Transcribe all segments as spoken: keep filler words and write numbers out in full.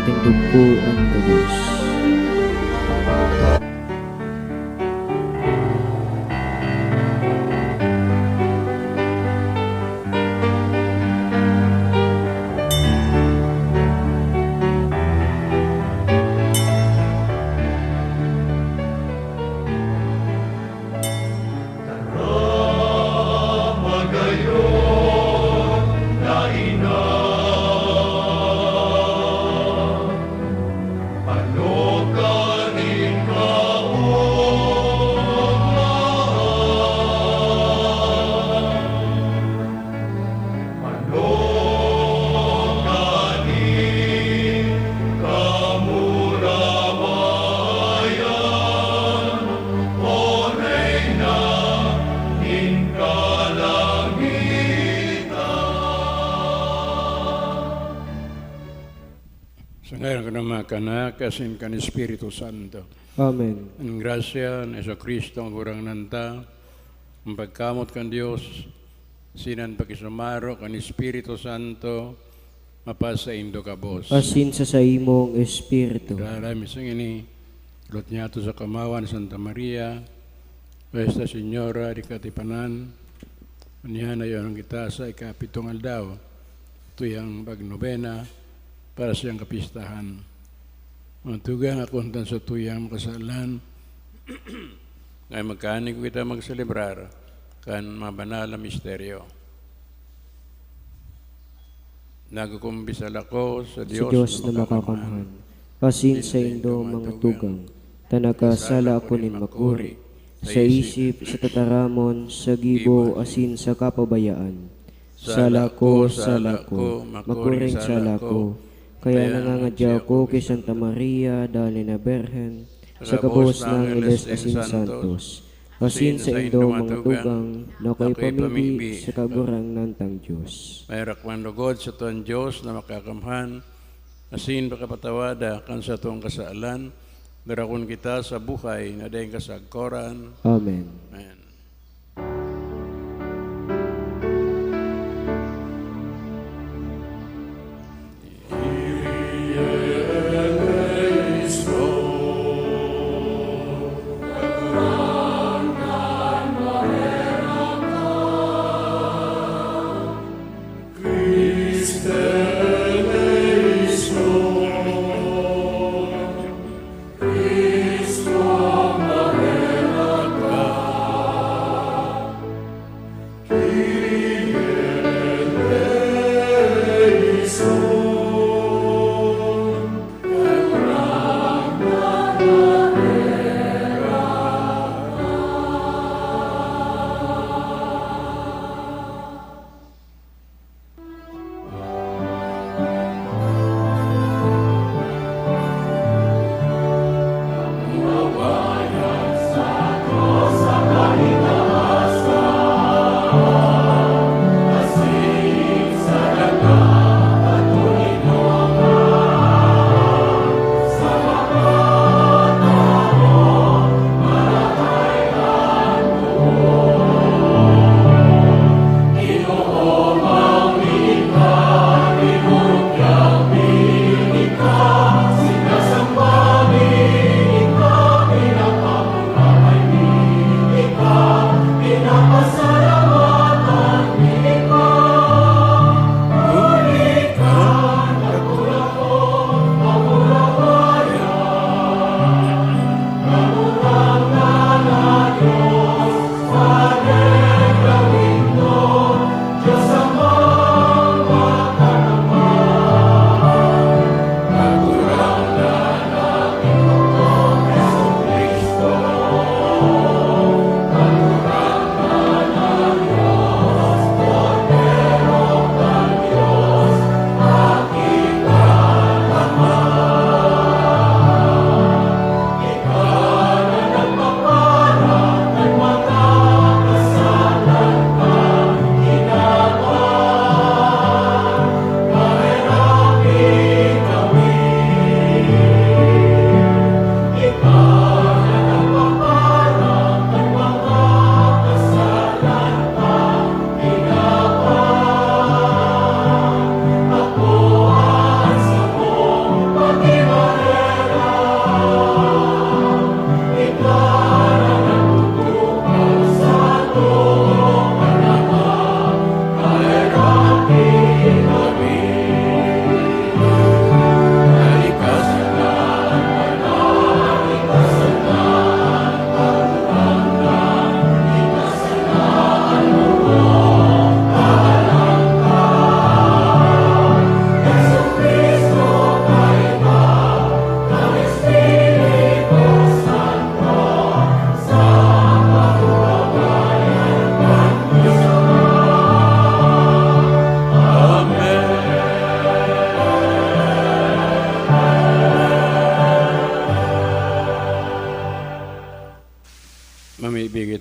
Tindog ko an gabos. Sa ngaran kan Ama, kan Anak, asin kan Espiritu Santo. Amen. An grasya ni Jesu-Cristo, ang Kagurangnan ta, an pagkamoot kan Dios, asin an pakisumaro kan Espiritu Santo, mapasaindo gabos. Asin sa saimong espiritu. Dalaw mi sa ini, lot niyato sa kamawan ni Santa Maria, Nuestra Señora de Katipanan, niya na yon kita sa ikapitong aldaw, tuyang pagnobena para sa iyang kapistahan. Mga tugang, ako undan sa tuyang makasalan, ngay magkaani ko kita magselebrar kan mga banal na misteryo. Nagkukumbisal ako sa Sa Dios Dios na na makakamhan, makakamhan, asin saindo, mga tugang, ta nagkasala ako nin makuri, sa isip, sa tataramon, sa gibo, asin sa kapabayaan. Sala ko, sala ko, makuring sala ko. Kaya nangangadya ako ki Santa Maria, Dalan na Birhen, sa gabos na angeles asin santos, asin saindo, mga tugang, na ako'y pamibi sa Kagurangnan tang Dios. Maherak man lugod sa tuang Dios na makakamhan, asin pakapatawada kan satong kasalan, darakon kita sa buhay na daing kasagkoran. Amen. Amen.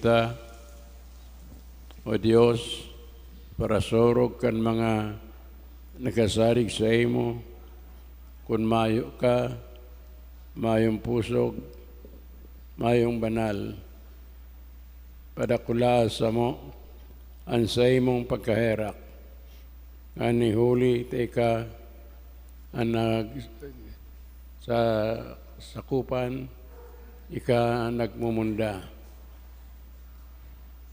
Ta, O Dios, parasurog kan mga nagkasarig saimo, kun mayo ka, mayong pusog, mayong banal, padakula samo an saimong pagkaherak. Ngani huli ta ika an nag-, sa sakopan, ika an nagmumunda.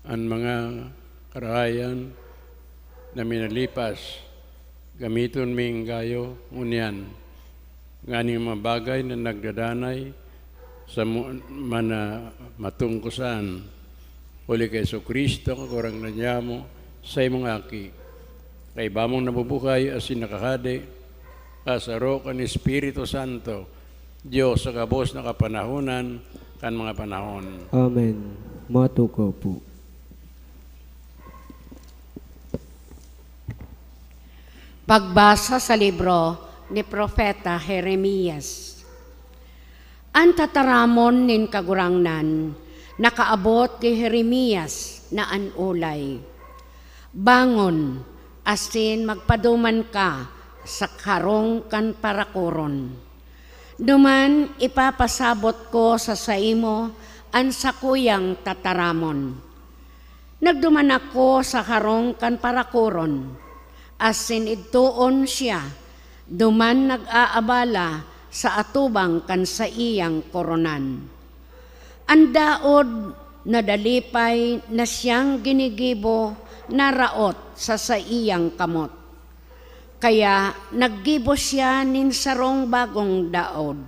An mga karahayan na minalipas, gamiton ming gayo ngunyan, nganing mga bagay na nagdadanay sa mu-, mana matungkosan. Huli ki Jesu-Cristo, Kagurangnan niamo, saimong Aki, kaiba mong nabubuhay asin nakahade, kasaro kan Espiritu Santo, Dios sa gabos na kapanahonan kan mga panahon. Amen. Matukaw po. Pagbasa sa libro ni Propeta Jeremias. An tataramon nin Kagurangnan nakaabot ki Jeremias na an olay, "Bangon, asin magpaduman ka sa harong kan parakoron. Duman ipapasabot ko sa saimo an sakuyang tataramon." Nagduman ako sa harong kan parakoron, asin idtoon siya duman nag-aabala sa atubang kan saiyang koronan. An daod na dalipay na siyang ginigibo naraot sa saiyang kamot. Kaya naggibo siya nin sarong bagong daod,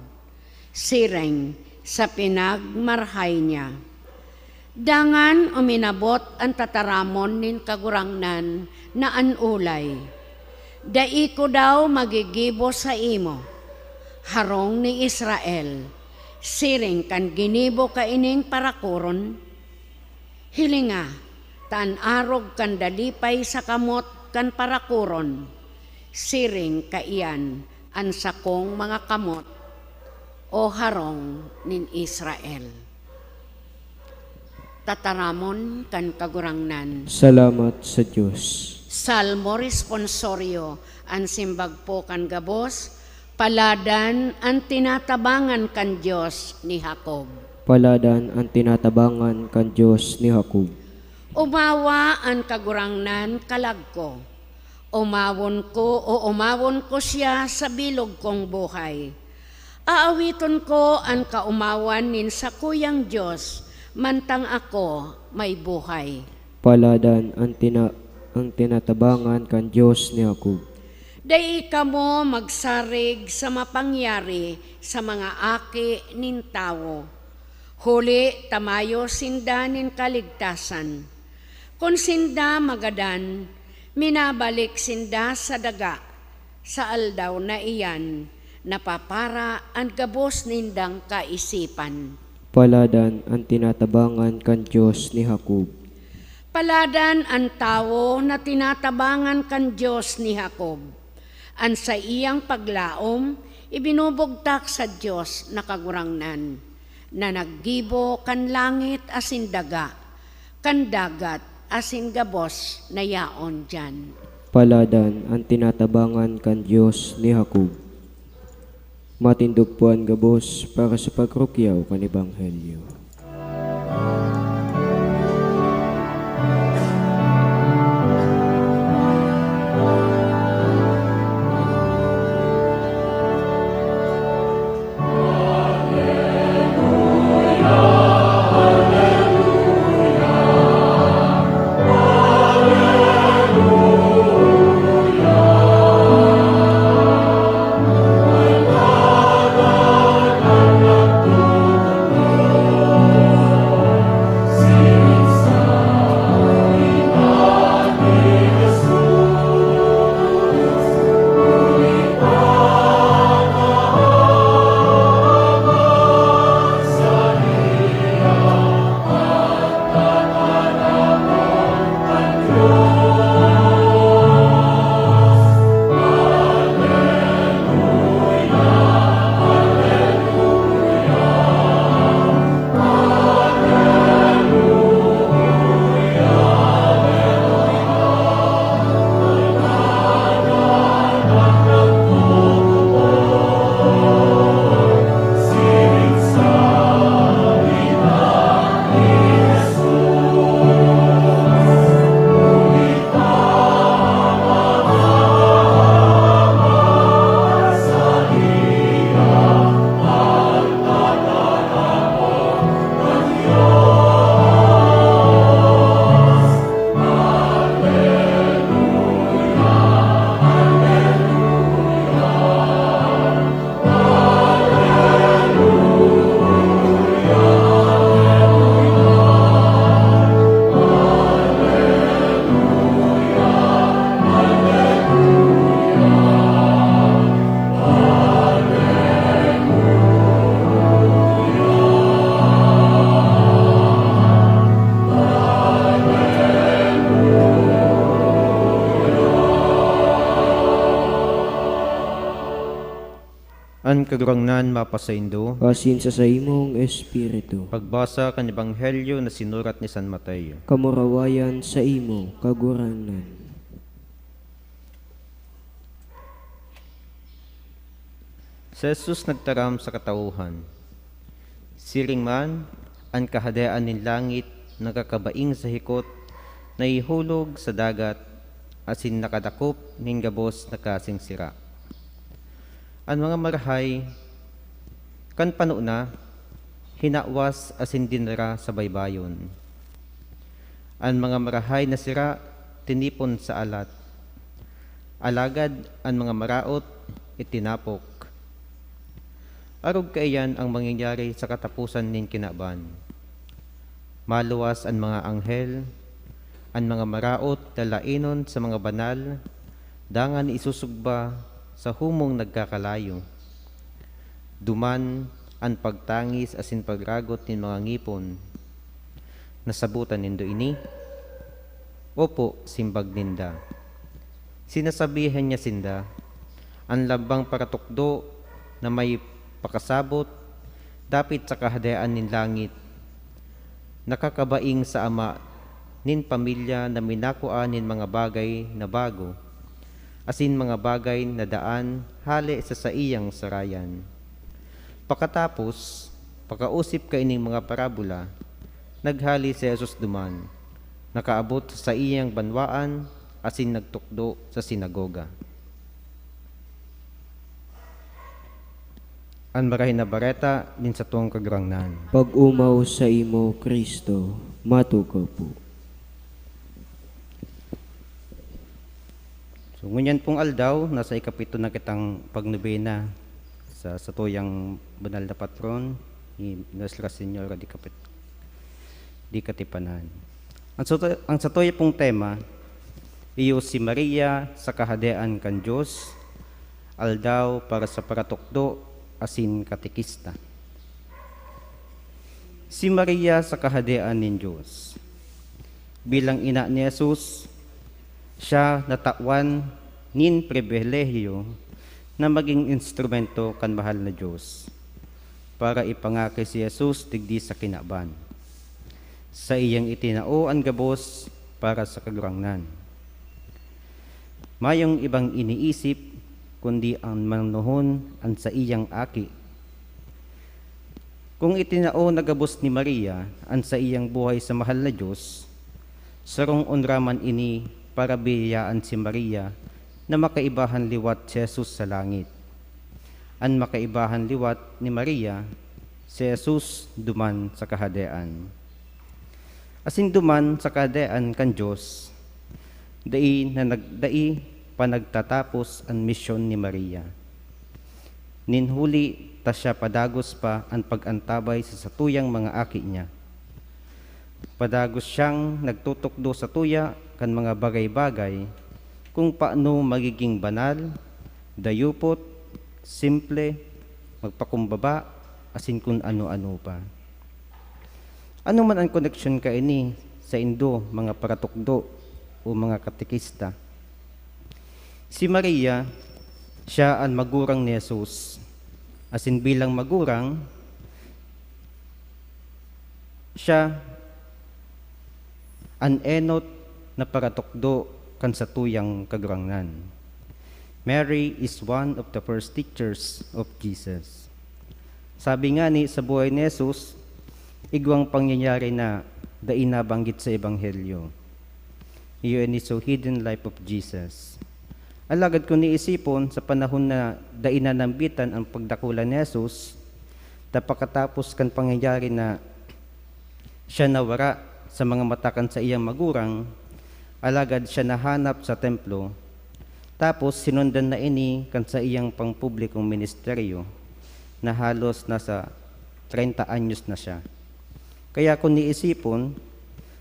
siring sa pinagmarhay niya. Dangan uminabot an tataramon nin Kagurangnan na an olay, "Dai ko daw magigibo saimo, harong ni Israel, siring kan ginibo kaining parakoron?" Hilinga, ta an arog kan dalipay sa kamot kan parakoron, siring kaiyan an sakong mga kamot, O harong nin Israel. Tataramon kan Kagurangnan. Salamat sa Dios. Salmo Responsorio, an simbag po kan gabos, Paladan an tinatabangan kan Dios ni Jacob. Paladan an tinatabangan kan Dios ni Jacob. Omawa an Kagurangnan, kalag ko. Omawon ko, oomawon ko siya sa bilog kong buhay. Aawiton ko an kaomawan nin sakuyang Dios, mantang ako may buhay. Paladan an tina-, an tinatabangan kan Dios ni Jacob. Dai kamo magsarig sa mapangyari sa mga aki nin tawo, huli ta mayo sinda nin kaligtasan. Kun sinda magadan, minabalik sinda sa daga. Sa aldaw na iyan, napapara an gabos nindang kaisipan. Paladan an tinatabangan kan Dios ni Jacob. Paladan an tawo na tinatabangan kan Dios ni Jacob. An saiyang paglaom ibinubugtak sa Dios na Kagurangnan, na naggibo kan langit asin daga, kan dagat asin gabos na yaon diyan. Paladan an tinatabangan kan Dios ni Jacob. Matindog po an gabos para sa pagrukyaw kan Ebanghelyo. An Kagurangnan mapasaindo. Asin sa saimong espiritu. Pagbasa kan Ebanghelyo na sinurat ni San Mateo. Kamurawayan saimo, Kagurangnan. Si Jesus nagtaram sa katauhan, "Siring man, an Kahadean nin langit nakakabaing sa hikot na ihulog sa dagat asin nakadakop nin gabos na kasing sira." An mga marahay, kan pano na, hinawas asin dinara sa baybayon. An mga marahay na sira tinipon sa alat, alagad an mga maraot itinapok. Arog kaiyan ang mangyayari sa kataposan nin kinaban. Maluwas an mga anghel, an mga maraot lalainon sa mga banal, dangan isusugba sa humong nagkakalayo. Duman an pagtangis asin pagragot nin mga ngipon. "Nasabotan nindo ini?" "Opo," simbag ninda. Sinasabihan niya sinda, "An lambang paratukdo na may pakasabot dapit sa Kahadean nin langit nakakabaing sa ama nin pamilya na minakua nin mga bagay na bago asin mga bagay na daan hale sa saiyang sarayan." Pakatapos, pakausip kaining mga parabola, naghale si Jesus duman, nakaabot sa saiyang banwaan asin nagtukdo sa sinagoga. An Marahay na Bareta nin satong Kagurangnan. Pag-omaw saimo, Cristo. Matukaw po. So, ngunyan pong aldaw, nasa ikapito na kitang pagnobena sa satuyang banal na patron, ni Nuestra Señora de Capit-, de Katipanan. Ang sato-, ang satuya pong tema, iyo si Maria sa Kahadean kan Dios, aldaw para sa paratukdo asin katekista. Si Maria sa Kahadean nin Dios. Bilang ina ni Jesus, siya natawan nin pribilehiyo na magin instrumento kan mahal na Dios para ipangaki si Jesus digdi sa kinaban. Saiyang itinao an gabos para sa Kagurangnan. Mayong ibang iniisip kundi an manunuhon an saiyang aki. Kung itinao na gabos ni Maria an saiyang buhay sa mahal na Dios, sarong onra man ini para biyayaan si Maria na makaibahan liwat si Jesus sa langit. An makaibahan liwat ni Maria, si Jesus duman sa Kahadean. Asin duman sa Kahadean kan Dios, dai na nag-, dai pa nagtatapos an misyon ni Maria. Nin huli ta siya padagos pa an pag-antabay sa satuyang mga aki niya. Padagos siyang nagtutukdo satuya kan mga bagay-bagay kung paano magiging banal, dayupot, simple, magpakumbaba, asin kun ano-ano pa. Ano man an koneksyon kaini saindo, mga paratukdo o mga katekista? Si Maria, siya an magurang ni Jesus. Asin bilang magurang, siya an enot na paratukdo kan satuyang Kagurangnan. Mary is one of the first teachers of Jesus. Sabi ngani sa buhay ni Jesus, igwang pangyayari na dai nabanggit sa Ebanghelyo. Iyo ini so hidden life of Jesus. Alagad kung niisipon, sa panahon na dai na nambitan ang pagdakula ni Jesus, ta pakatapos kan pangyayari na siya nawara sa mga mata kan saiyang magurang, alagad siya nahanap sa templo, tapos sinundan na ini kan saiyang pangpublikong ministeryo na halos nasa treinta anyos na siya. Kaya kung niisipon,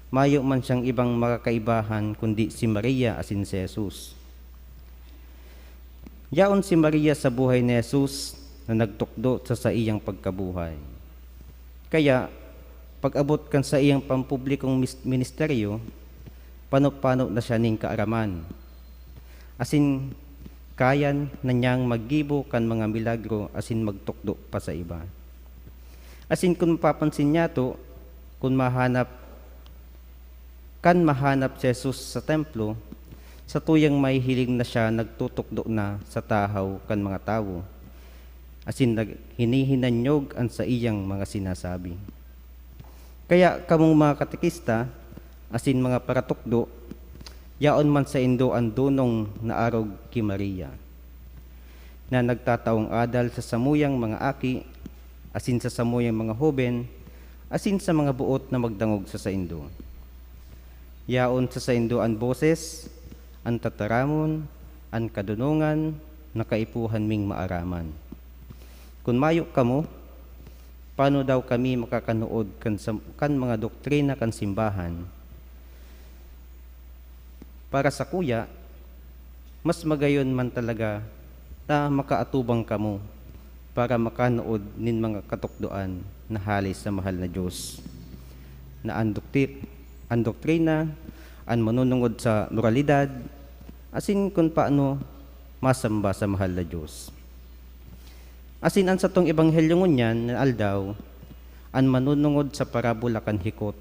mayo man siyang ibang makakaibahan kundi si Maria asin si Jesus. Yaon si Maria sa buhay ni Jesus na nagtukdo sa saiyang pagkabuhay. Kaya, pag-abot kan saiyang pampublikong mis-, ministeryo, pano-pano na siya nin kaaraman. Asin, kayan na niyang maggibo kan mga milagro asin magtukdo pa sa iba. Asin kun mapapansin niyato, kun mahanap, kan mahanap si Jesus sa templo, satuyang mahihiling na siya nagtutukdo na sa tahaw kan mga tawo, asin nag-, hinihinanyog an saiyang mga sinasabi. Kaya kamong mga katekista asin mga paratukdo, yaon man saindo an dunong na arog ki Maria, na nagtataong adal sa samuyang mga aki asin sa samuyang mga hoben asin sa mga boot na magdangog sa saindo. Yaon sa saindo an boses, an tataramon, an kadonongan na kaipuhan ming maaraman. Kun mayo kamo, paano daw kami makakanood kan sam-, kan mga doktrina kan simbahan? Para sakuya, mas magayon man talaga na makaatubang kamo para makanood nin mga katukdoan na hale sa mahal na Dios, na an dokti-, an doktrina, an manunungod sa moralidad, asin kun paano masamba sa mahal na Dios. Asin an satong ebanghelyo ngunyan na aldaw, an manunungod sa parabola kan hikot.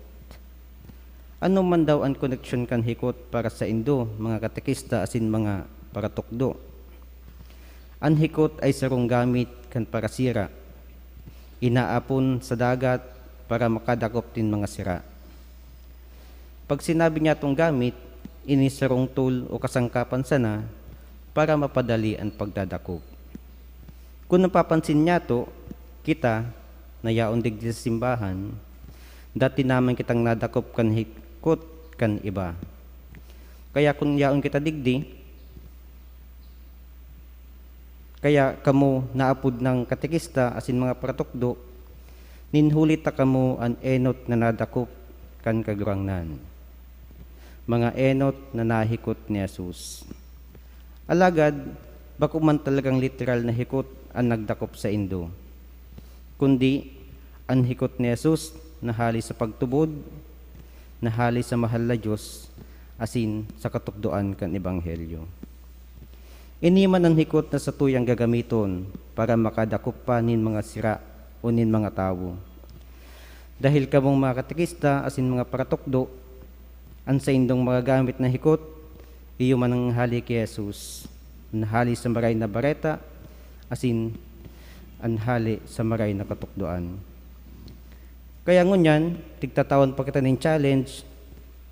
Ano man daw an koneksyon kan hikot para saindo, mga katekista asin mga paratukdo? An hikot ay sarong gamit kan parasira. Inaapon sa dagat para makadakop nin mga sira. Pag sinabi niyatong gamit, ini sarong tool o kasangkapan sana para mapadali an pagdadakop. Kun napapansin niyato, kita, na yaon digdi sa simbahan, dati naman kitang nadakop kan hikot kan iba. Kaya kun yaon kita digdi, kaya kamo naapod nang katekista asin mga paratukdo, nin huli ta kamo an enot na nadakop kan Kagurangnan, mga enot na nahikot ni Jesus. Alagad, bako man talagang literal na hikot an nagdakop saindo, kundi an hikot ni Jesus na hale sa pagtubod, na hale sa mahal na Dios, asin sa katukdoan kan ebanghelyo. Ini man an hikot na satuyang gagamiton para makadakop pa nin mga sira o nin mga tawo. Dahil kamong mga katekista asin mga paratukdo, an saindong magagamit na hikot, iyo man an hale ki Jesus, an hale sa Maray na Bareta, asin an hale sa maray na katukdoan. Kaya ngunyan, tigtatawan pa kita nin challenge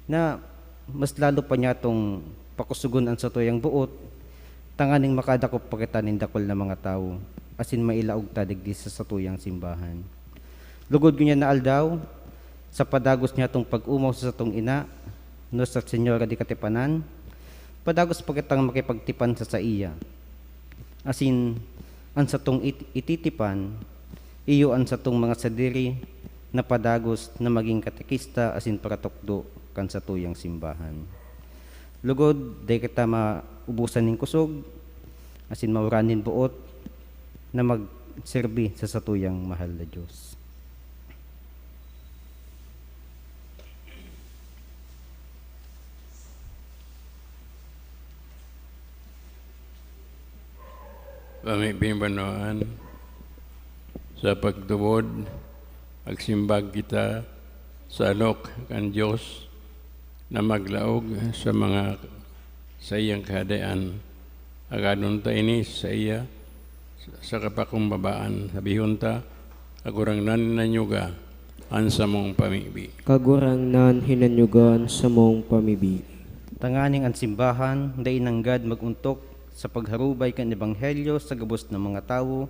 na mas lalo pa niyatong pakusugon an satuyang boot, tanganing makadakop pa kita nin dakul na mga tawo, asin mailaog ta digdi sa satuyang simbahan. Lugod ngunyan na aldaw, sa padagos niyatong pag-omaw sa satong ina, Nuestra Señora de Katipanan, padagos pa kitang makipagtipan sa saiya. Asin an satong it-, ititipan, iyo an satong mga sadiri na padagos na magin katekista asin paratukdo kan satuyang simbahan. Lugod, dai kita maubusan nin kusog, asin mauran nin boot na magserbi sa satuyang mahal na Dios. Pamibi banwaan, sa pagtubod, magsimbag kita sa alok kan Dios na maglaog sa mga saiyang Kahadean. Agadon ta ini saiya sa kapakumbabaan. Sabihon ta, "Kagurangnan, hinanyuga an samong pamibi." Kagurangnan, hinanyugan samong pamibi. Tanganing an simbahan dai nanggad mag-ontok sa pagharubay kan ebanghelyo sa gabos na mga tawo,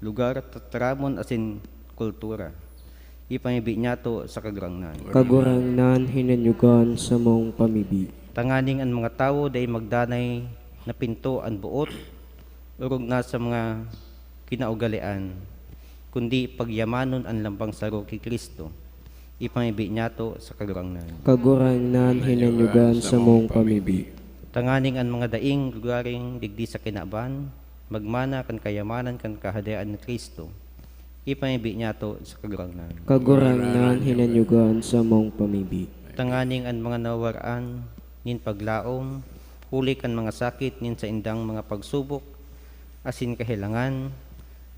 lugar, tataramon asin kultura. Ipamibi niyato sa Kagurangnan. Kagurangnan, hinanyugan samong pamibi. Tanganing an mga tawo dai magdanay na pinto an boot, orog na sa mga kinaugalean, kundi pagyamanon an lambang saro ki Cristo. Ipamibi niyato sa Kagurangnan. Kagurangnan, hinanyugan samong pamibi. Tanganing an mga daing lugaring digdi sa kinaban, magmana kan kayamanan kan Kahadean ni Cristo. Ipamibi niyato sa Kagurangnan. Kagurangnan, hinanyugan samong pamibi. Tanganing an mga nawaraan nin paglaom, huli kan mga sakit nin saindang mga pagsubok asin kahelangan,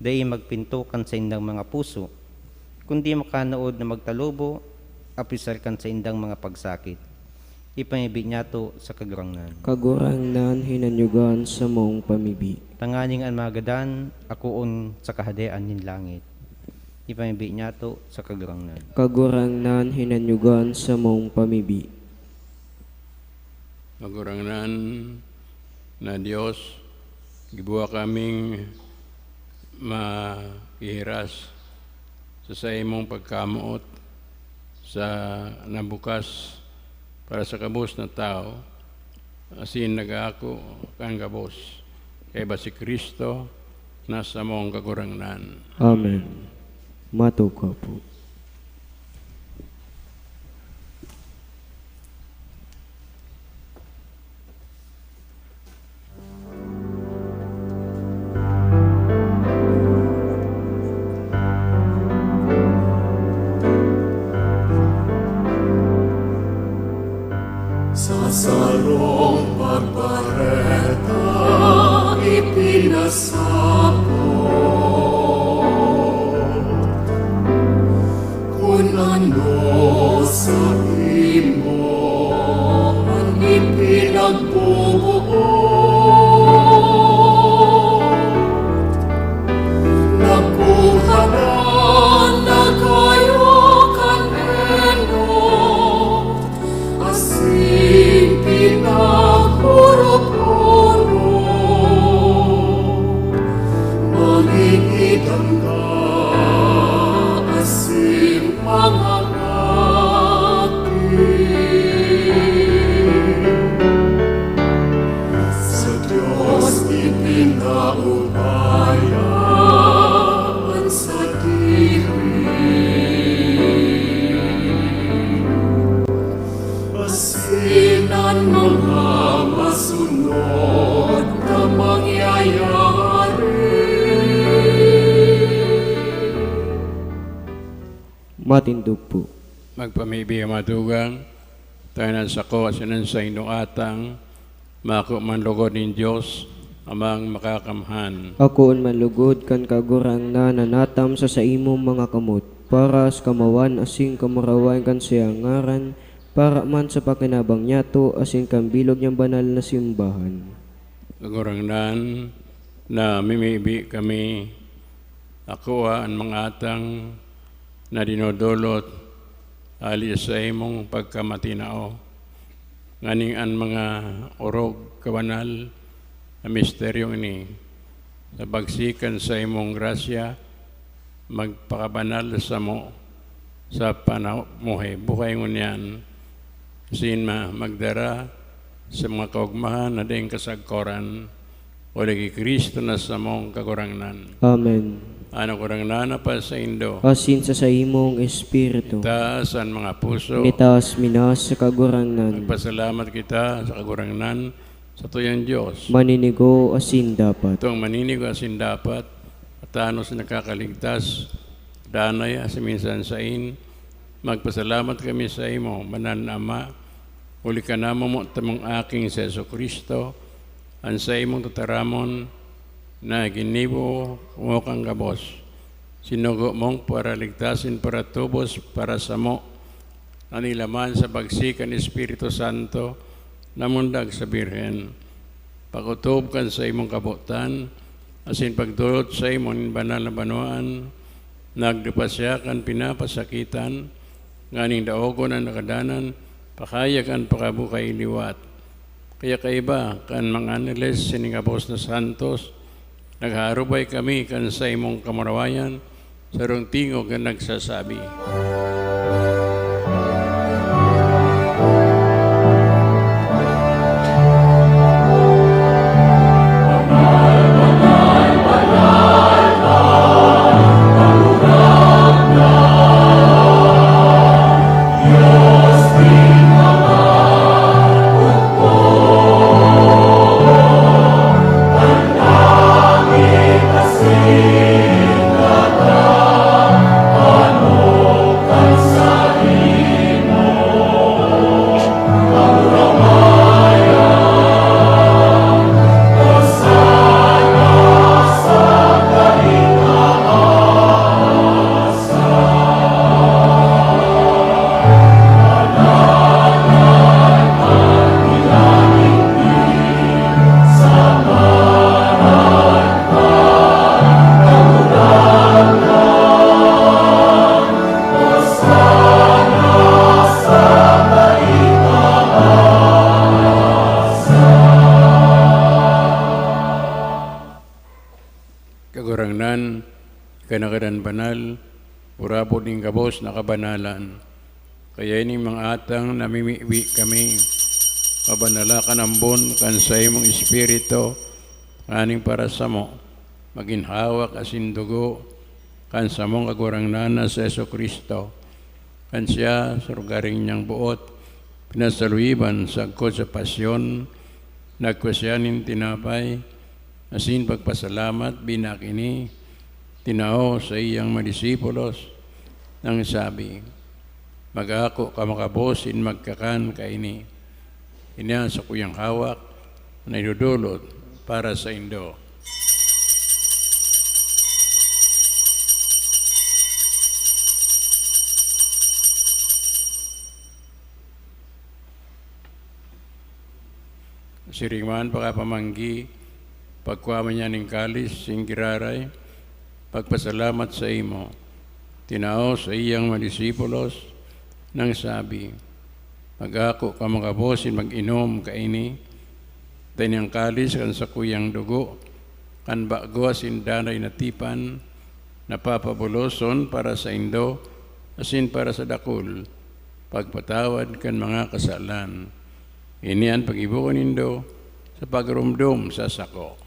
dai magpinto kan saindang mga puso, kundi makanood na magtalubo apisar kan saindang mga pagsakit. Ipamibi niyato sa Kagurangnan. Kagurangnan, hinanyugan samong pamibi. Tanganing an mga gadan akoon sa Kahadean nin langit. Ipamibi niyato sa Kagurangnan. Kagurangnan, hinanyugan samong pamibi. Kagurangnan na Dios, gibuha kaming mahihiras sa saimong pagkamoot sa nabukas para sa gabos na tawo, asin nag-aako kan gabos kaiba si Cristo na samong Kagurangnan. Amen. Matukaw po. Sa sarong pagbareta ipinasabot kun ano saimo an ipinagbubuot. Nakuha na kayo kan enot asin pinaghurop-hurop, mangingidangga asin mangangati. Sa Dios ipinaubaya an sadiri. Asin an mga masunod na mangyayari. Matindog po. Magpamibi, mga tugang, tayo ng sako asin an saindong atang, mako man lugod nin Dios, Amang Makakamhan. Akoon man lugod kan Kagurangnan na natam sa saimong mga kamot, para sa kamawan asin kamurawayan kan saiyang ngaran, para man sa pakinabang niyato asin kan bilog niyang banal na simbahan. Kagurangnan, namimibi kami, akoa an mga atang na dinodolot hali sa saimong pagkamatinao, nganing an mga orog kabanal na misteryong ini, sa pagsikan sa imong grasya, magpakabanal samo sa panamuhay buhay ngunyan, asin ma-, magdara sa mga kaogmahan na daing kasagkoran, huli ki Cristo na samong Kagurangnan. Amen. An Kagurangnan na pa saindo. Asin sa saimong espiritu. Itaas an mga puso. Itaas mi na sa Kagurangnan. Magpasalamat kita sa Kagurangnan, satuyang Dios. Maninigo asin dapat. Itong maninigo asin dapat, atanos na nakakaligtas, danay asin minsan sain, magpasalamat kami saimo, Banal na Ama, huli kan namomoot tamong Aki si Jesu-Cristo, an saimong tataramon na ginibo mo kan gabos. Sinugo mong paraligtasin paratubos para samo, na nilaman sa pagsi kan Espiritu Santo na mundag sa Birhen. Pakotob kan saimong kabotan, asin pagdolot saimo nin banal na banwaan, nagdupa siya kan pinapasakitan, nganing daogon an nakadanan, pakaya kan pakabuhay liwat. Kaya kaiba kan mga angeles sining gabos na santos, nagharubay kami kan saimong kamurawayan, sarong tingog na nagsasabi, Kagurangnan, ika na gadan banal, urapod nin gabos na kabanalan. Kaya ining mga atang namimibi kami, pabanala kan ambon kan saimong Espiritu, nganing para samo, magin hawak asin dugo kan samong Kagurangnan na si Jesu-Cristo. Kan siya, sa lugaring niyang boot, pinasaluiban sagkod sa pasyon, nagkua siya nin tinapay, asin pagpasalamat, binak ini, tinao sa iyang mga disipulos, nang sabi, "Mag-ako kamo gabos asin magkakan kaini. Ini an sakuyang hawak na idodolot para saindo." Siring man pakapamanggi, pagkua man niya nin kalis, asin giraray, pagpasalamat saimo, tinao sa iyang mga disipulos, nang sabi, "Mag-ako kamo gabos asin mag-inom kaini. Ta ini an kalis kan sakuyang dugo, kan bago asin danay na tipan, na papabuloson para saindo asin para sa dakul, pagpatawad kan mga kasalan. Ini an paggibo ko nindo sa pagromdom sa sako."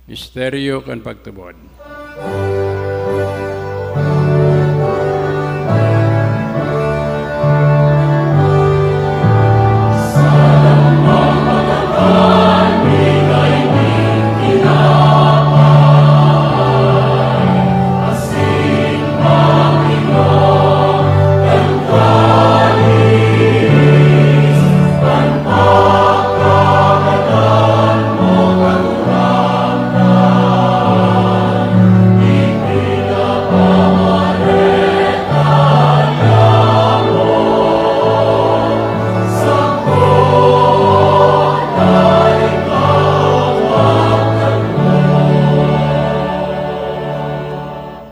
Misteryo kan pagtubod.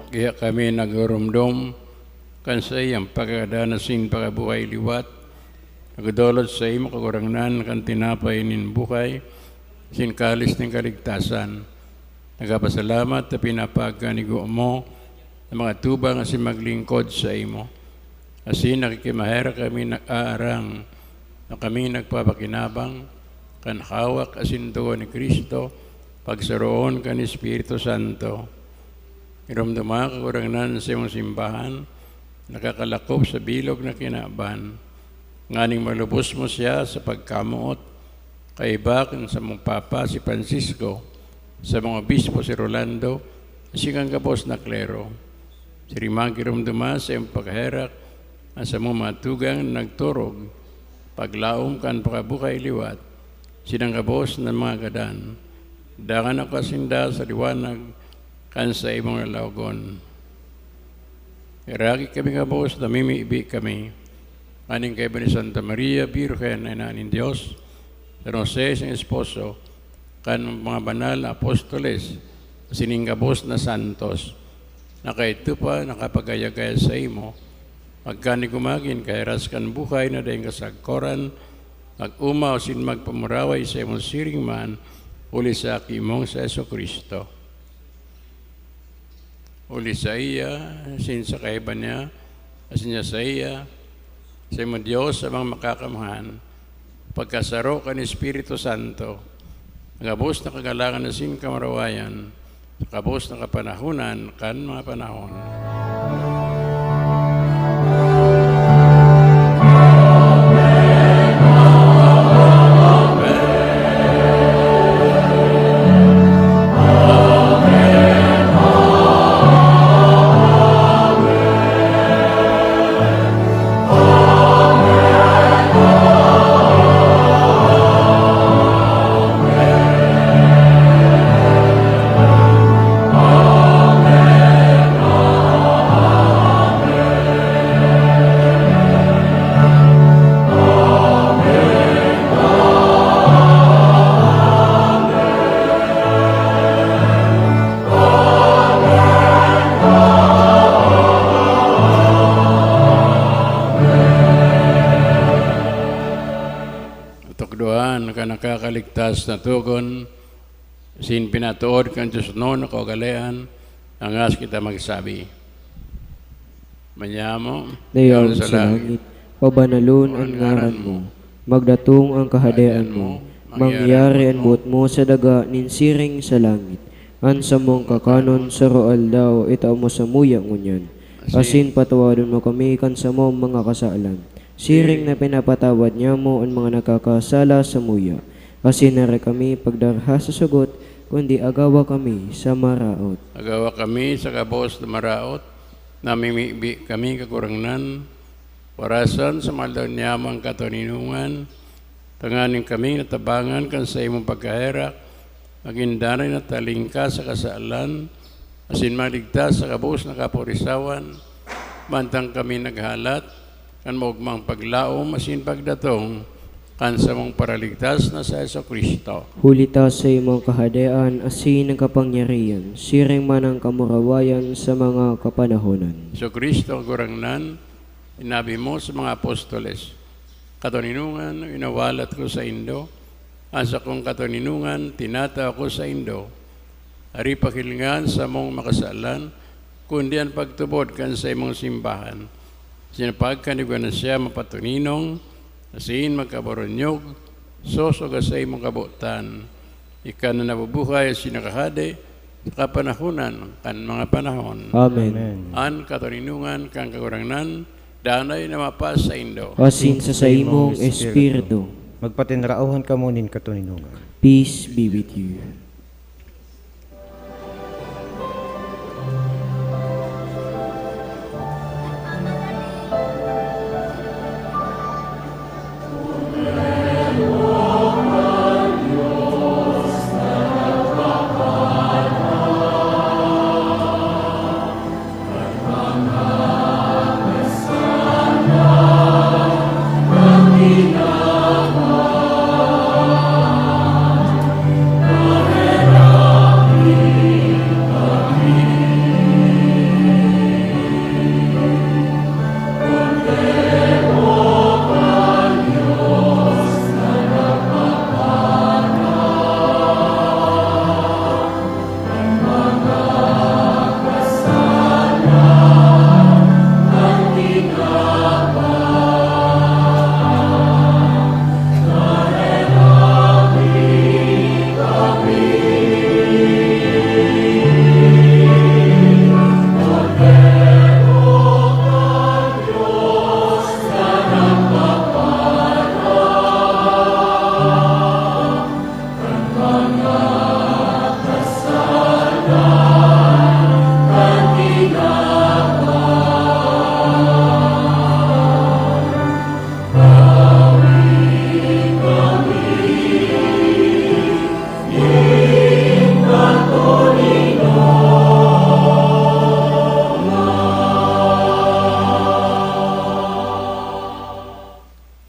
Kaya kami nagrurumdom kan saiyang pagkagadan asin pagkabuhay liwat, nagdodolot saimo, Kagurangnan, kan tinapay nin buhay asin kalis nin kaligtasan. Nagpapasalamat ta pinapagkanigo mo na mga tubang asin maglingkod saimo. Asin nakikimaherak kami nag-aarang na kami nagpapakinabang kan hawak asin dugo ni Cristo, pagsaroon kan Espiritu Santo. Iromdoma, Kagurangnan, sa imong simbahan, nakakalakop sa bilog na kinaban, nganing malubos mo siya sa pagkamoot, kaiba kan samong Papa, si Francisco, samong Obispo, si Rolando, asin kan gabos na klero. Siring man giromdoma sa iyong pagherak an samong mga tugang na nagturog, paglaom kan pakabuhay liwat, sinang gabos na mga gadan. Dangan ako sinda sa liwanag kan saimong lalawogon. Heraki kami gabos, namimibi kami, nganing kaiba ni Santa Maria, Birhen na Ina nin Dios, San Jose, siyang esposo, kan mga banal na apostoles, asin nin gabos na santos, na kaidto pa nakapagayagaya saimo, magkanigomagin kahiras kan buhay na daing kasagkoran, mag-omaw asin magpamuraway saimo siring man, huli sa Aki mong si Jesu-Cristo. Huli saiya, asin sa kaiba niya, asin siya saiya, saimo Dios, Amang Makakamhan, pagkasaro kan Espiritu Santo, gabos na kagalangan asin kamurawayan, sa gabos na kapanahonan kan mga panahon. nakakaligtas na togon, asin pinatuod kan Dios na kaugalean, angas kita magsabi, Manyamo, Dayaw sa langit, pabanalon an ngaran mo, magdatong an kahadean mo, mangyari an boot mo sa daga nin siring sa langit. An samong kakanon saro aldaw itao mo samuya ngunyan. Asin patawadon mo kami kan samong mga kasalan, siring na pinapatawad nyamo an mga nakakasala samuya. Asin dai kami pagdarha sa sugot, kundi agawa kami sa maraot. Agawa kami sa gabos na maraot, namimibi kami, Kagurangnan, parasan sa mga aldaw niyamo an katoninongan, tanganing kami natabangan kan saimong pagkaherak, magin danay na talingkas sa kasalan, asin maligtas sa gabos na kaporisawan, mantang kami naghalat kan maogmang paglaom asin pagdatong kan samong Paraligtas na si Jesu-Cristo. Huli ta sa imong kahadean asin ang kapangyarihan, siring man ang kamurawayan sa mga kapanahonan. Jesu-Cristo, Kagurangnan, sinabi mo sa mga apostoles, "Katoninongan, winawalat ko saindo, an sakong katoninongan, tinatao ko saindo." Ari pakilingan sa mong makasalan, kundi an pagtubod kan saimong simbahan. Sinapag kan igwa na siya mapatoninong, asin magkabarunyog, sosog sa saimong kabotan. Ika na nabubuhay asin nakahade, sa kapanahonan kan mga panahon. Amen. Amen. An katoninongan kan Kagurangnan, danay na mapasaindo. Asin sa saimong espiritu. Magpatinraohan kamo nin katoninongan. Peace be with you.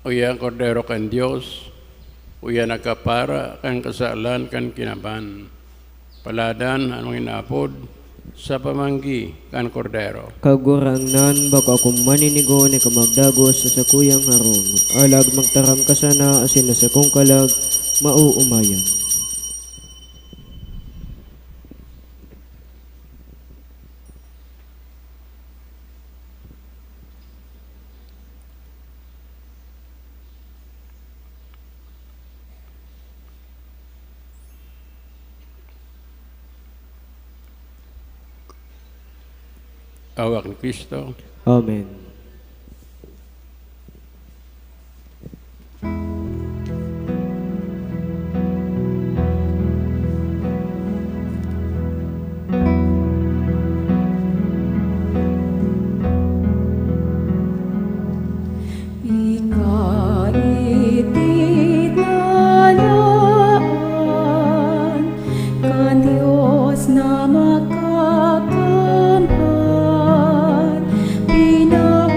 Uya an Kordero kan Dios, uya an nagkapara kan kasalan kan kinaban. Paladan an mga inaapod sa pamanggi kan Kordero. Kagurangnan, bako akong maninigo ni kamagdagos sa sakuyang harong, alagad magtaram ka sana asin an sakong kalag maoomayan. Hawak ni Cristo. Amen. Ikaitinalawan kan Dios na makakamhan, pina-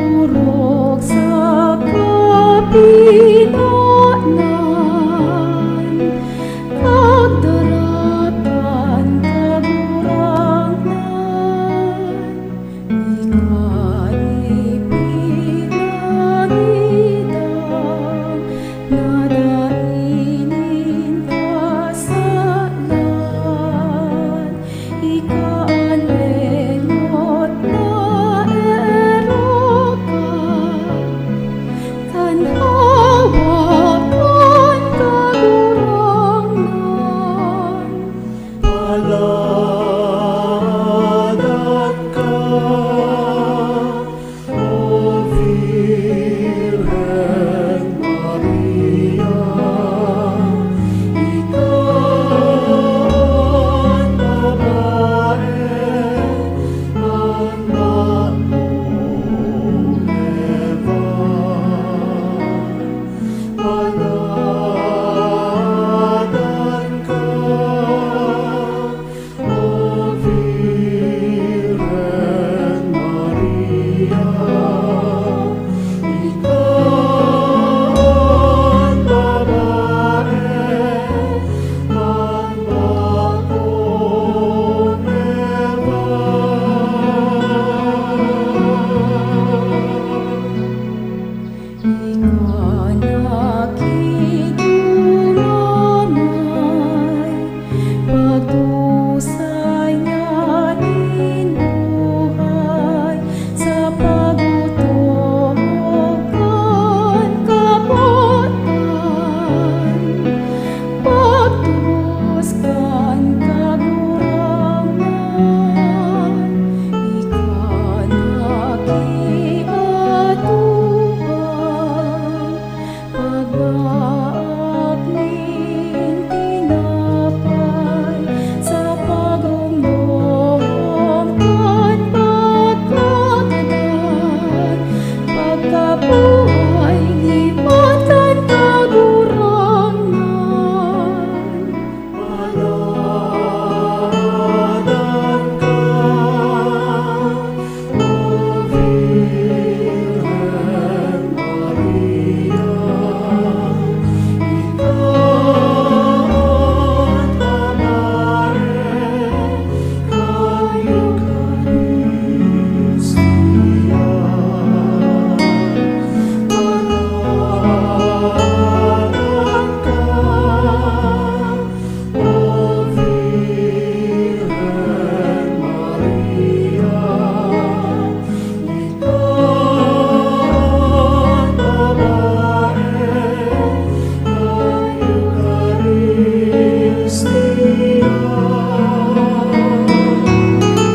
Kabuhay ni Matan Kagurangnan.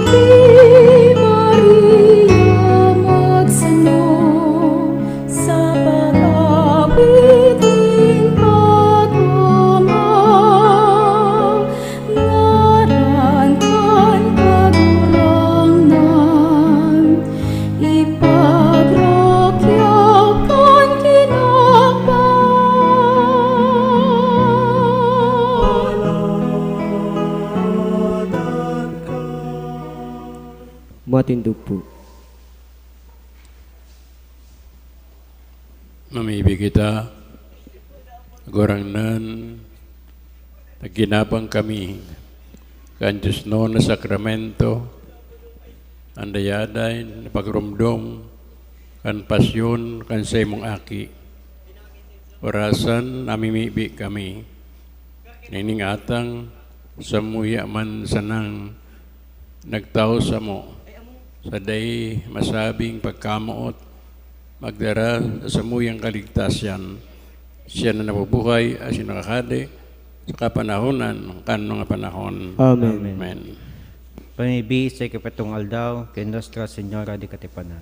Ki Maria magsano sa pag-awit nin pag-oma, ngaran kan Kagurangnan, ipagrukyaw kan Ginoo. Matindog po. Mamibi kita, Kagurangnan, nagginabang kami kan diosnon na sakramento, an dayaday na pagromdom kan pasyon kan saimong Aki. Orasan namimibi kami nining atang samuya man sanang nagtawo samo sa dai masabing pagkamoot, magdara sa samuyang kaligtasan. Siya na nabubuhay asin nakakadi sa kapanahonan kan mga panahon. Amen. Amen. Pamibi sa ikapitong aldaw kan Nuestra Señora de Katipanan.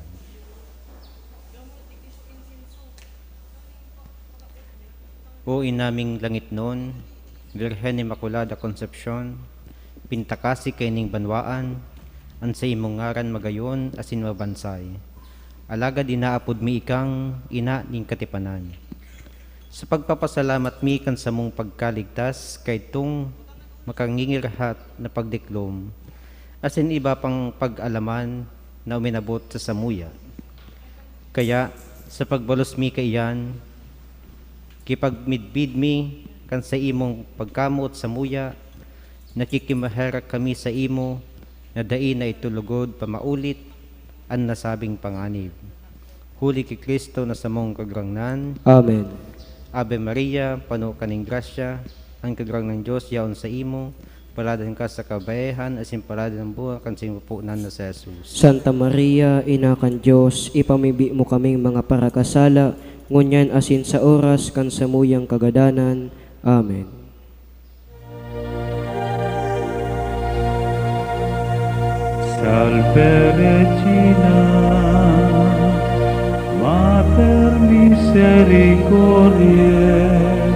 O Ina ming langitnon, Birhen Inmaculada Concepcion, pintakasi kaining banwaan, an saimong ngaran magayon asin mabansay. Alagad inaapod mi ikang Ina nin Katipanan. Sa pagpapasalamat mi kan samong pagkaligtas kaidtong makangingirhat na pagdiklom, asin iba pang pag-alaman na uminabot sa samuya. Kaya, sa pagbalos mi kaiyan, kipagmidbid mi kan saimong pagkamoot samuya, nakikimaherak kami saimo na dai na ito lugod pamaulit an nasabing panganib. Huli ki Cristo na samong Kagurangnan. Amen. Ave Maria, pano ka nin grasya, an Kagurangnan Dios yaon saimo, paladan ka sa kabaehan, asin paladan an bunga kan saimong punan na si Jesus. Santa Maria, Ina kan Dios, ipamibi mo kaming mga parakasala, ngunyan asin sa oras kan samuyang kagadanan. Amen. Salve Regina, Mater misericordiae,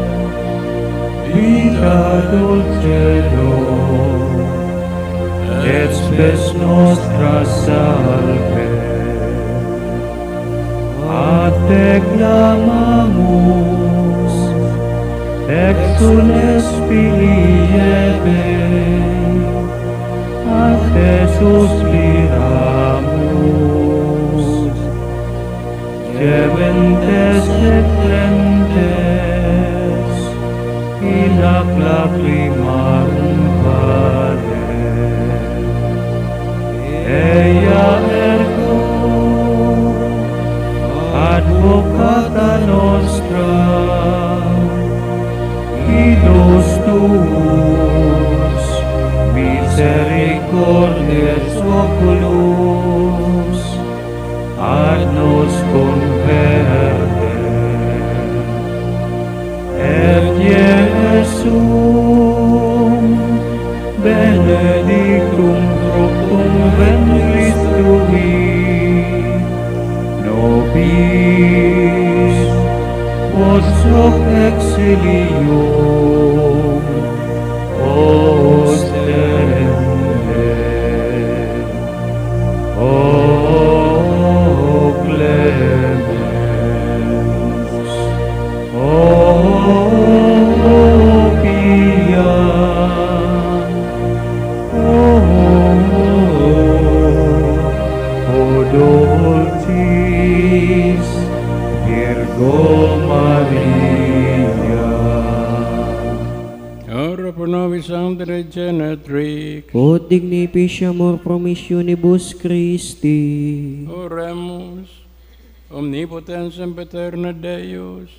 Vita Dulcedo, et Spes Nostra Salve. A te clamamus, exules filii Hevae, a te suspiramus. Gementes et trentes in hac lacrimarum vale. Eia ergo, advocata nostra, ilus tuus, misericordiae oculos, ad nos converte. Et Iesum benedictum fructum ventris tui, nobis quos hoc exilium ostende. O Clemens. O Maria. Ora pro nobis Sancta Regenetrix. Ut dignifici amor promissionibus Christi. Oremus. Omnipotens sempiterna Deus,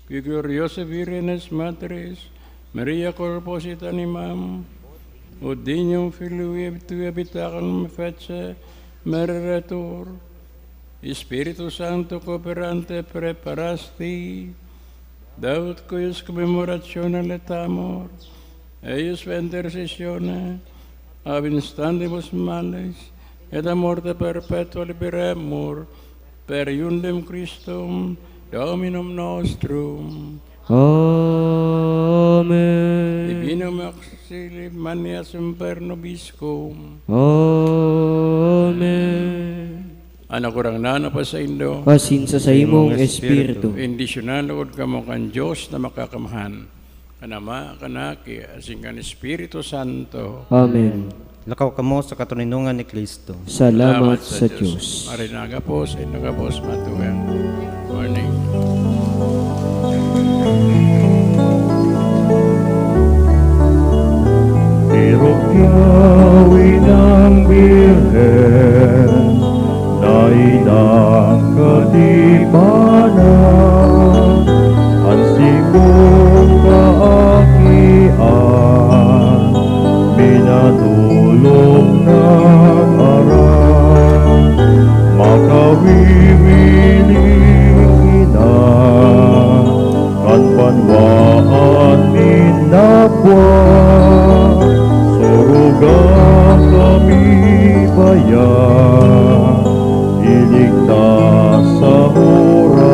qui gloriosae Virgines Matris, Maria corpus et animam, ut dignum Filii tuae habitakan me fece, me Redentor, Spiritu Santo cooperante preparasti, daut cuius commemorationem laetamur, eius per intercessione ab instantibus malis et a morte perpetua liberemur, per iundem Christum Dominum nostrum. Amen. Divino me auxilium, magni ad semper nobiscum. Amen. An Kagurangnan magpasaindo. Asin sa saimong espiritu. Bendisyonan logod kamo kan Dios na Makakamhan, kan Ama, kan Aki, asin kan Espiritu Santo. Amen. Lakaw kamo sa katoninongan ni Cristo. Salamat sa Diyos. Maray na gabos, saindo gabos, matugang. Morning. Tirukyaw inang Birhen, daidang katipanan, an simong kaakian, minadolok nag-aram, makawiwiling ina, kan banwaan nin napwa, soroga kami baya, iligtas sa oras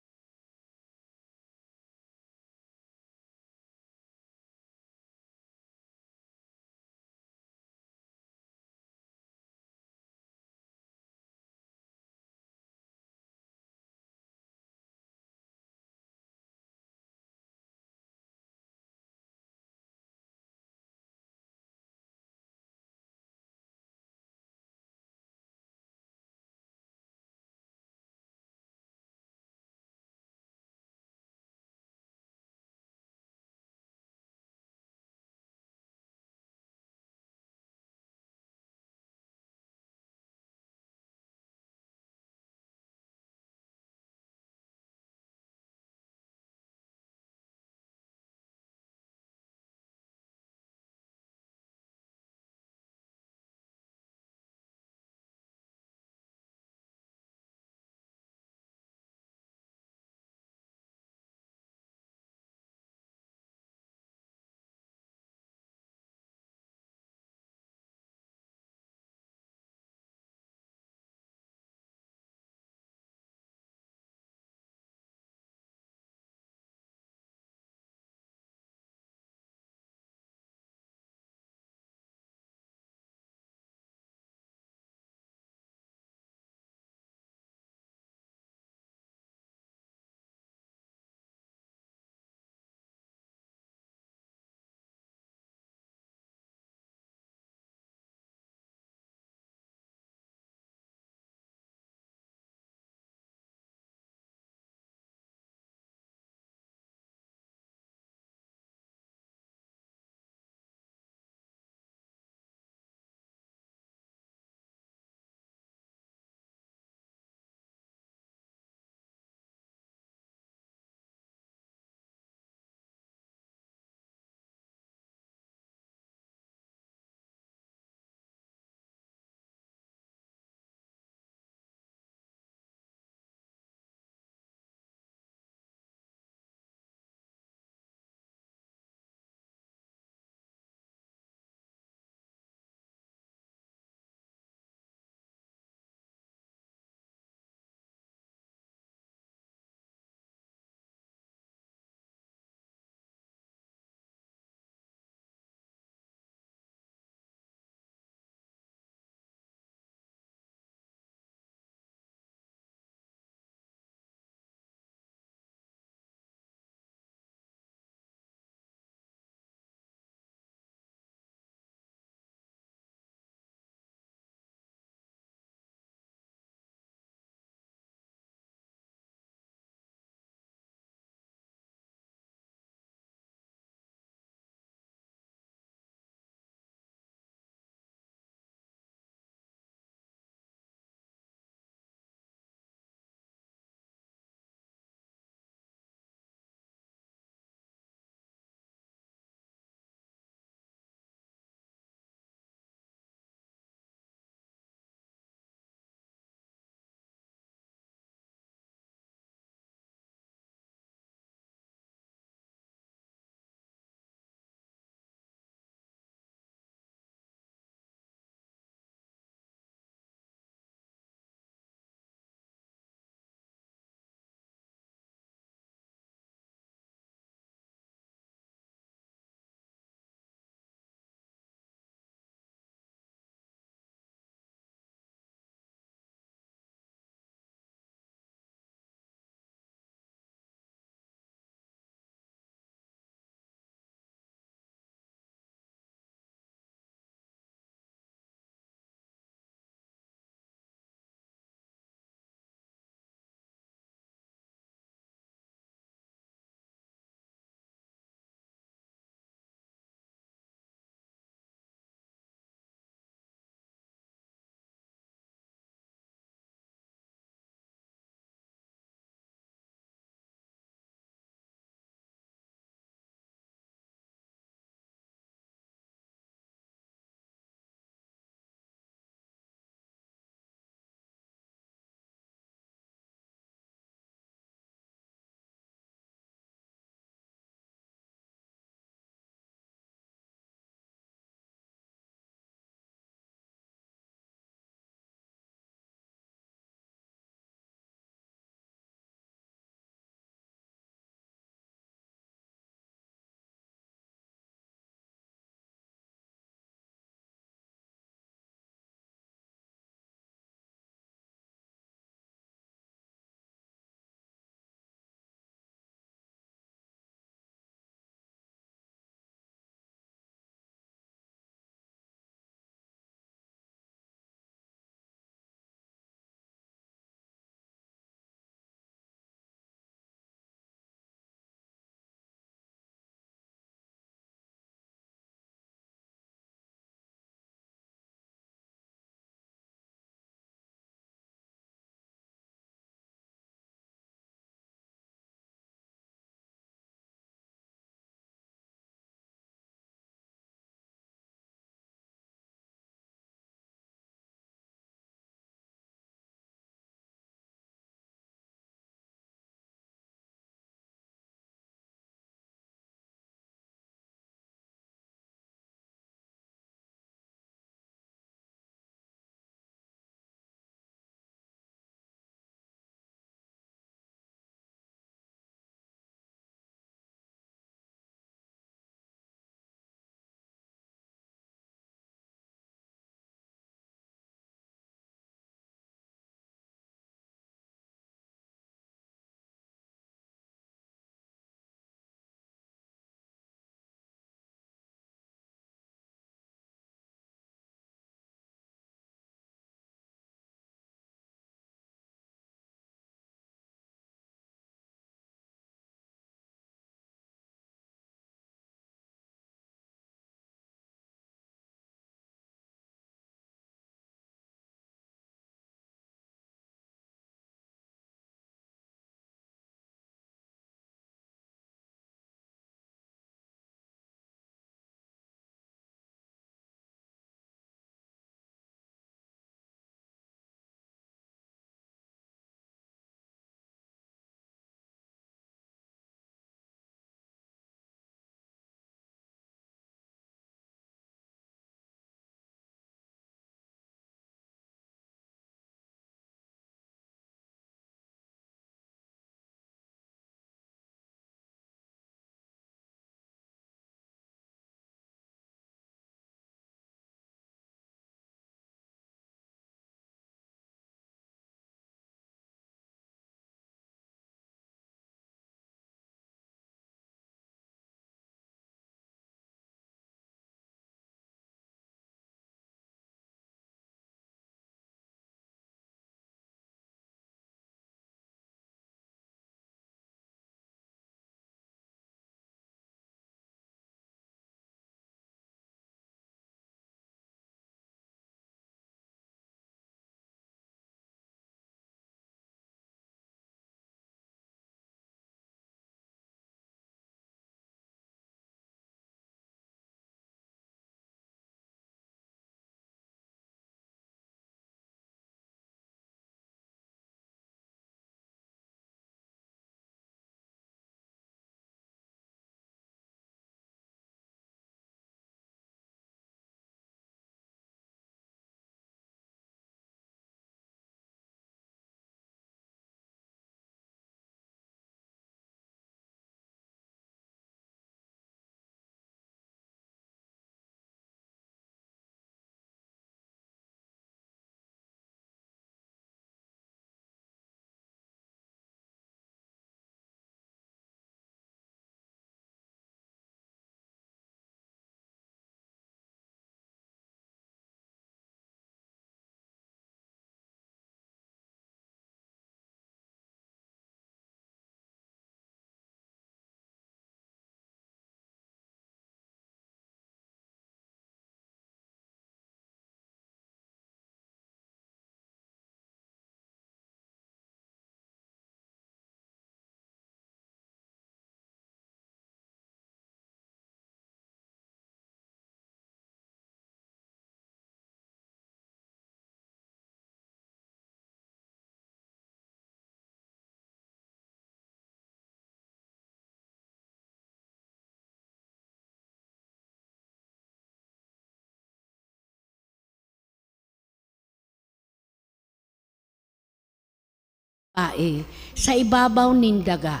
babae sa ibabaw nin daga.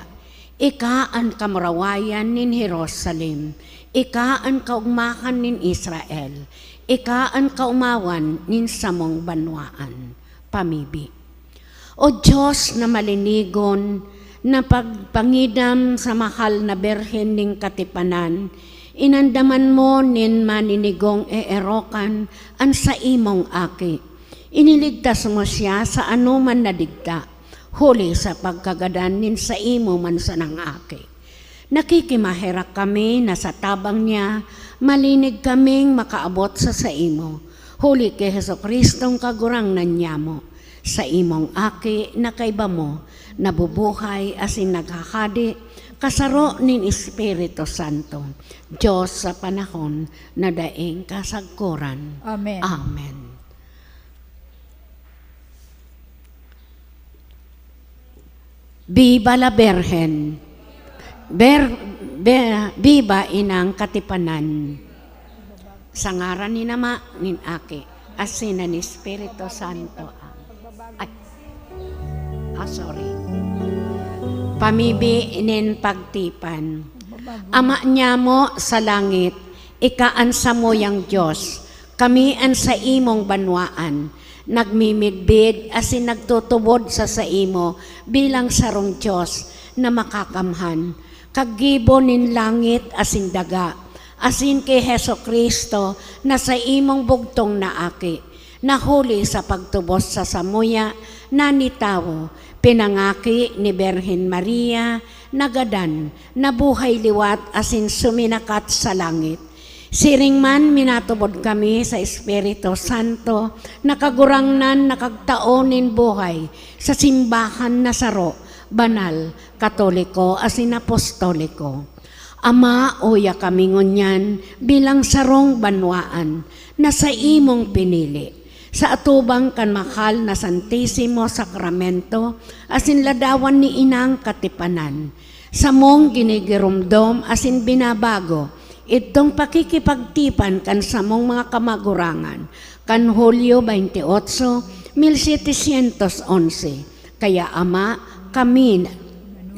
Ika an kamurawayan nin Jerusalem, ika an kaogmahan nin Israel, ika an kaomawan nin samong banwaan. Pamibi. O Dios na malinigon, na pagpangidam sa mahal na Birhen nin Katipanan, inandaman mo nin maninigong eerokan an saimong Aki. Iniligtas mo siya sa anoman na digta, huli sa pagkagadan nin saimo man sanang Aki. Nakikimaherak kami na sa tabang niya, malinig kaming makaabot sa saimo, huli ki Jesu-Cristong Kagurangnan niyamo, saimong Aki na kaiba mo, nabubuhay asin naghahade, kasaro nin Espiritu Santo, Dios sa panahon na daing kasagkoran. Amen. Amen. Viva la Virgen! Ber-, be-, viva Inang Katipanan! Sa ngaran nin Ama, nin Aki, asin nin Espiritu Santo. Am-, ay. Ah, sorry. Pamibi nin pagtipan. Ama niyamo sa langit, ika an samuyang Dios, kami an saimong banwaan, nagmimidbid asin nagtutubod sa saimo bilang sarong Dios na makakamhan, kaggibo nin langit asin daga, asin ki Jesu-Cristo na saimong bugtong na Aki, na huli sa pagtubos sa samuya na nitawo, pinangaki ni Birhen Maria, nagadan, nabuhay liwat asin suminakat sa langit. Siring man, minatubod kami sa Espiritu Santo na Kagurangnan na kagtao nin buhay sa simbahan na saro, banal, katoliko asin apostoliko. Ama, uya kami ngunyan bilang sarong banwaan na saimong pinili, sa atubang kan mahal na Santisimo Sakramento asin ladawan ni Inang Katipanan. Samong ginigiromdom asin binabago idtong pakikipagtipan kan samong mga kamagurangan kan Hulyo veintiocho, mil setecientos once. Kaya, Ama, kami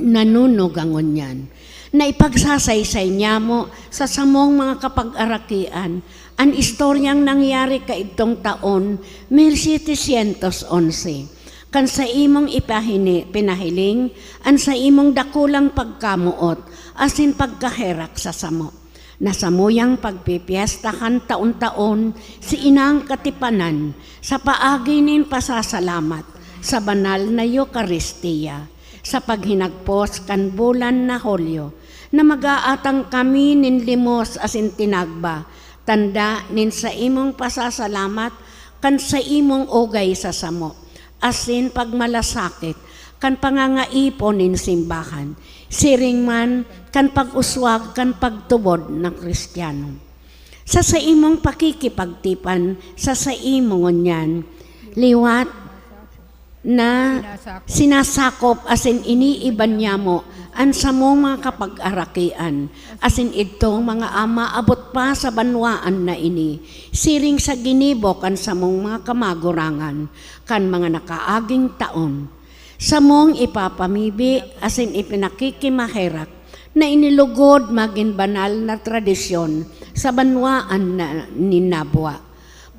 nanunuga ngunyan na ipagsasaysay niyamo sa samong mga kapag-arakian an istoryang nangyari kaidtong taon mil setecientos once, kan saimong ipahini-, pinahiling an saimong dakulang pagkamoot asin pagkaherak sa samo, na samuyang pagpipyestahan taon-taon si Inang Katipanan sa paagi nin pasasalamat sa banal na Eukaristia, sa paghinagpos kan bulan na Hulyo, na mag-aatang kami nin limos asin tinagba, tanda nin saimong pasasalamat kan saimong ugay sa samo, asin pagmalasakit kan pangangaipon nin simbahan, siring man kan pag-uswag kan pagtubod na Kristiyano. Sa saimong pakikipagtipan sa saimo ngunyan, liwat na sinasakop asin iniiba niyamo an samong mga kapag-arakian, asin idtong mga ama abot pa sa banwaan na ini, siring sa ginibo kan samong mga kamagurangan kan mga nakaaging taon. Samong ipapamibi asin ipinakikimaherak na inilugod magin banal na tradisyon sa banwaan na nin nabwa.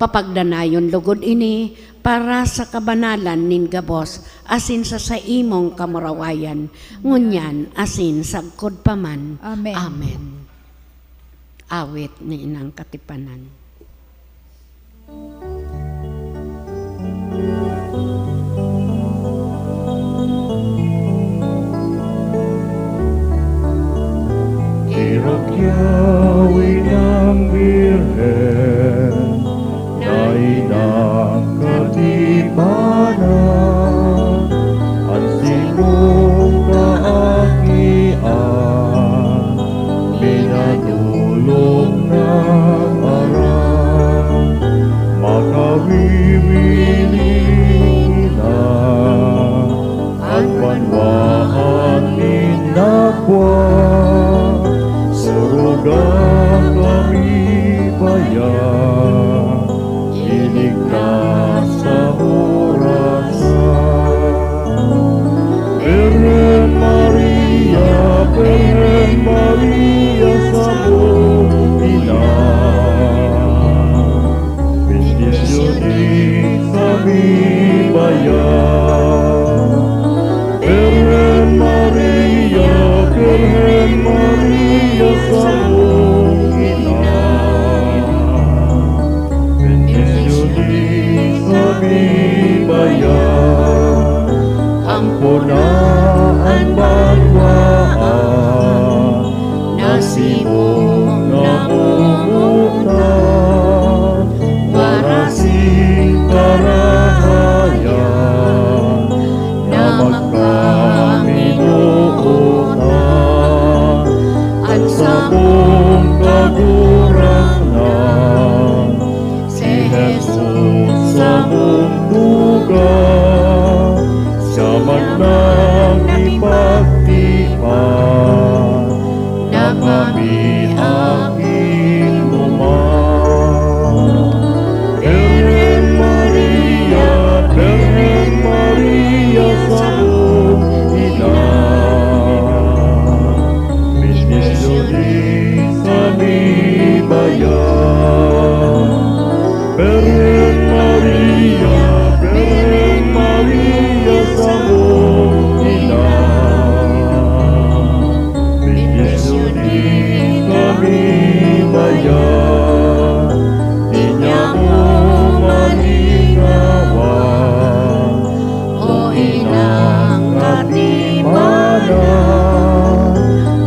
Papagdanayon logod ini para sa kabanalan nin gabos asin sa saimong kamurawayan, ngunyan asin sagkod pa man. Amen. Amen. Awit ni Inang Katipanan. Irakyaw inang Birhen na inang katipanan, an simong kaakian minadolok na aram. Makawiwiling na an banwaan nin nabwa, suruga kami bayan, iligtas sa orasan. Imo namomotan, warasing karahayan, na magkaminootan, an samong Kagurangnan, si Jesus samong tugang, siya man nang ipagtipan, na kami akin mo man. Birhen Maria, Birhen Maria, samong ina, bendisyonin kami bayan. Birhen Maria, Birhen Maria, samong ina, bendisyonin kami bayan. Di niya mo malingawan, o inang katipanan,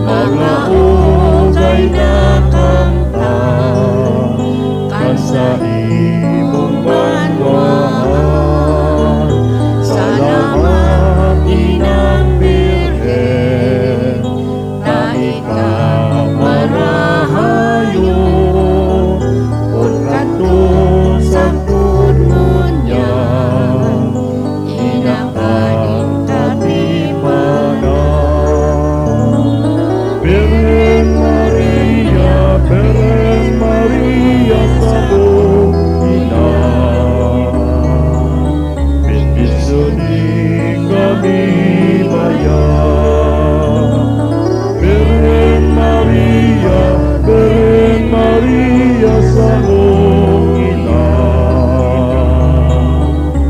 mga ukay na kanta, kan saimong banwaan. Salamat, Inang Birhen, ta ika marahayon, kun kadto sa ngunyan, ina kan katipanan. Birhen Maria, Birhen Maria, samong ina, bendisyonin kami bayan. Birhen Maria, Birhen Maria, samong ina,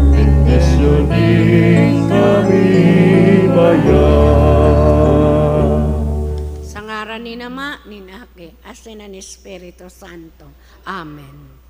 bendisyonin kami bayan. Sa ngaran nin Ama, nin Aki, asin nin Espiritu Santo. Amen.